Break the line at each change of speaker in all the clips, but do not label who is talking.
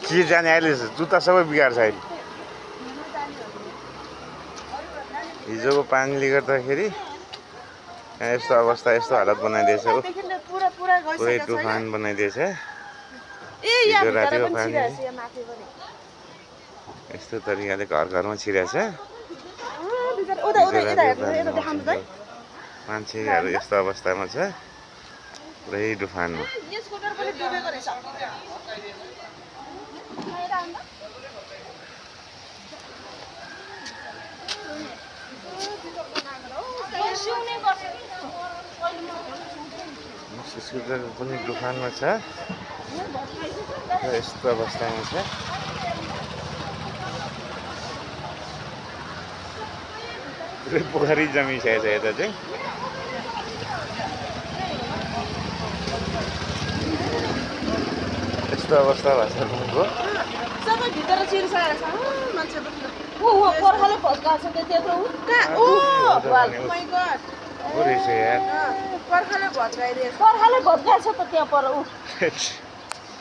के जाने अहिले जुत्ता सबै बिगार्छ अहिले हिजोको पानीले गर्दाखेरि यस्तो अवस्था यस्तो हालत बनाइदिएछ पुरै तुफान बनाइदिएछ हिजो रातिको पानी यस्तो तरिकाले घर घरमा छिरेछ मान्छेहरू यस्तो अवस्थामा छ पुरै तुफानमा स्कुटर पनि तुफानमा छ यस्तो अवस्थामा छ पुरै पोखरी जमिसकेको छ यता चाहिँ यस्तो अवस्था भएको छ रुमको
सबै भित्र छिरिसकेको छ मान्छे पर्खाले भत्काछ त्यत्रो माइ गॉड पर्खाले भत्काइदिएछ पर्खाले भत्काछ त त्यहाँ पर उ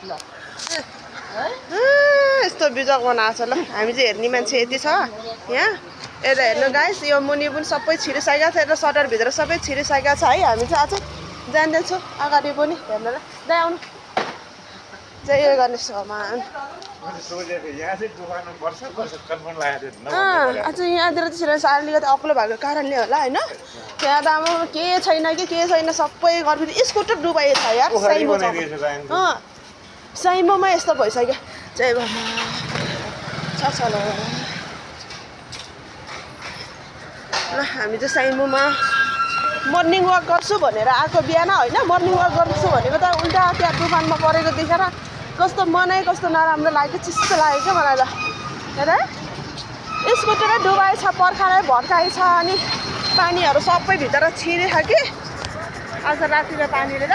ल यस्तो बिजक बनाएको छ ल हामी चाहिँ हेर्ने मान्छे यति छ यहाँ यता हेर्नु गाइस यो मुनि पनि सबै छिरिसकेको छ यता सटर भित्र सबै छिरिसकेको छ है हामी चाहिँ अझै जान्दैछौँ अगाडि पनि हेर्नु ल दाइ आउनु चाहिँ यो गर्ने सामान अझ यहाँतिर चाहिँ अलिकति अग्लो भएको कारणले होला होइन त्यहाँ त अब के छैन कि के छैन सबै गर्नु स्कुटर डुबाएको छ यार साइमोमा यस्तो भइसक्यो जय बाबा छ ल हामी चाहिँ साइमोमा मर्निङ वाक गर्छु भनेर आएको बिहान होइन मर्निङ वाक गर्छु भनेको त उल्टा त्यहाँ तुफानमा परेको देखेर कस्तो मनै कस्तो नराम्रो लाग्यो चिसो लाग्यो क्या मलाई ल हेर स्कुटरै डुबाएछ पर्खालै भड्काएछ अनि पानीहरू सबै भित्र छिरेछ कि आज रातिको पानीले त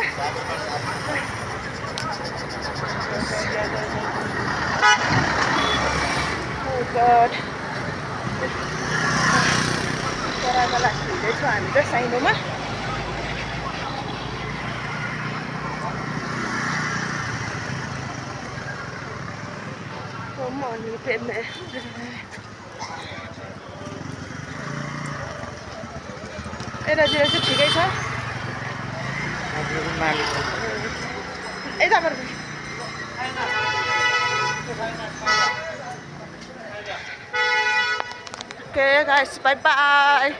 हिँड्दैछौँ हामी त साइनोमा यतातिर चाहिँ ठिकै छ यताबाट ओके गाइस बाई बाई